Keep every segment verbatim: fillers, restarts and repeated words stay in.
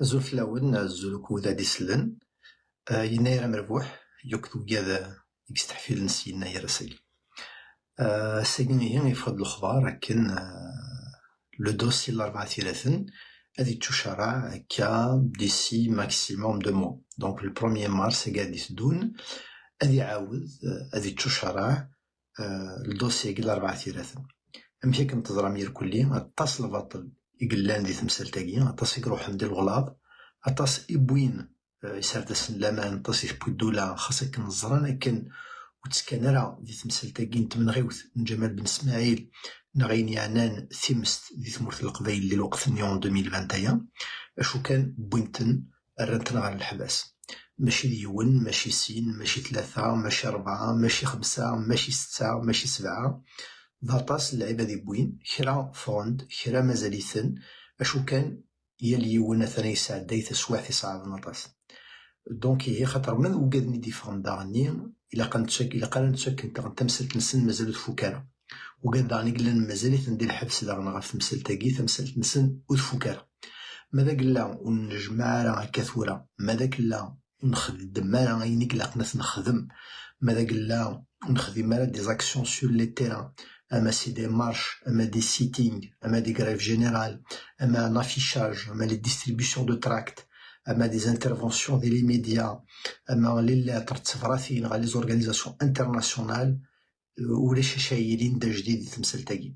Azul fell-awen, azul akk wid ad d-isellen. Yennayer amerbuḥ yakk d wigad i yesteḥfilen s yennayer ass-agi. Ass-agi ihi yeffeɣ-d lexbar akken le dossier n Larebɛa Tiraten ad yettucaraɛ akka d'ici maximum deux mois. Donc le premier mars agi ad iteddun ad iɛawed ad yettucaraɛ le dossier-agi n Larebɛa Tiraten. Amek akken teẓram irkelli, aṭas n lbaṭel i yellan di temsalt-agi, aṭas i iruḥen di lɣelad, aṭas i wwin iserdasen n laman, aṭas i tewwi ddula, xas akken ẓran akken ur ttekkan ara di temsalt-agi n tmenɣiwt n Ǧamal Ben Smaɛil neɣ ayen yeɛnan timest di tmurt n Leqbayel di lweqt-nni en deux mille vingt et un, acu kan wwin-ten, rran-ten ɣer leḥbas. Mačči d yiwen, mačči sin, mačči tlata, mačči rebɛa, mačči xemsa, mačči setta, mačči sebɛa. D aṭas n lɛibad i wwin, kra ffɣen-d, kra mazal-iten, acu kan yal yiwen atan yesɛedday taswiɛt iṣeɛben aṭas. Donc ihi xaṭer ma d ugaden i d-iffɣen daɣenni, ilaq ad nettu akken, ilaq ara nettu akken tamsalt-nsen mazal ur tfuk ara. Ugaden daɣen i yellan mazal-iten di lḥebs daɣen ɣef temsalt-agi, tamsalt-nsen ur tfuk ara. Ma d agella ur nejmeɛ ara akka tura, ma d agella ur nxeddem ara ayen i ilaqen ad t-nexdem, ma d agella ur nexdim ara des actions sur le terrain, ama si des marches, ama des sittings, ama des grèves générales, ama un affichage, ama les distributions de tracts, ama des interventions di les médias, ama les lettres d tebratin ɣer les organisations internationales, ulac acu ara yilin d ajdid di temsalt-agi.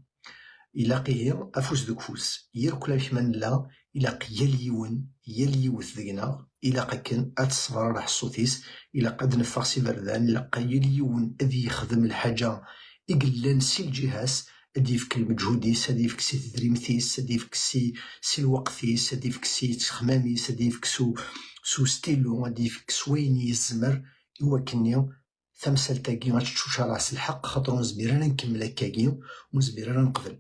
Ilaq ihi afus deg ufus, irkel amek ma nella, ilaq yal yiwen, yal yiwet deg-neɣ, ilaq akken ad tesber ṛṛeḥṣut-is, ilaq ad neffeɣ s iberdan, ilaq yal yiwen ad yexdem lḥaǧa i yellan si lǧiha-s, ad yefk lmeǧhud-is, ad yefk si tedrimt-is, ad yefk si, si lweqt-is, ad yefk si ttexmam-is, ad yefk s u-, s ustilu, ad yefk s wayen yezmer i wakken-nni tamsalt-agi ad teččučaṛ s lḥeqq, xaṭer ur nezmir ara ad nkemmel akkagi, ur nezmir ara ad neqbel.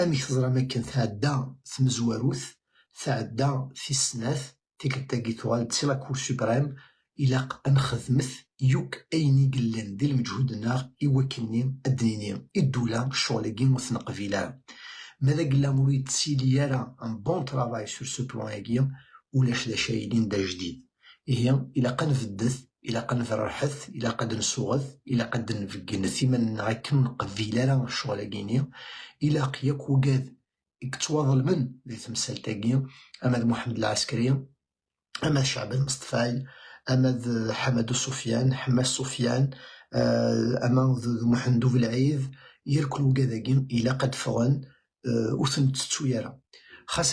Amek teẓram akken tɛedda tmezwarut, tɛedda tis snat, tikkelt-agi tuɣal-d si la Cour suprême, ilaq ad nxedmet yakk ayen i yellan di lmeǧhud-nneɣ i wakken-nni ad d-nini i ddula ccɣel-agi ur t-neqbil ara. Ma d agella ur yettili ara un bon travail sur ce plan-agi, ulac d acu ara yilin d ajdid. Ihi, ilaq ad nbeddet, ilaq ad nberrḥet, ilaq ad nsuɣet, ilaq ad nbeggenet iman-nneɣ akken ur neqbil ara ccɣel-agi-ni, ilaq yakk ugad i yettwaḍelmen di temsalt-agi, ama d Muḥemmed Lɛeskri, ama d Ceɛban Mesṭfay, ama d Ḥamadu Sufyan, Ḥemmas Sufyan, eh, ama d, d Muḥend Ubelɛid, irkel ugad-agi, ilaq ad ffɣen, eh, ur ten-nettettu ara. Xas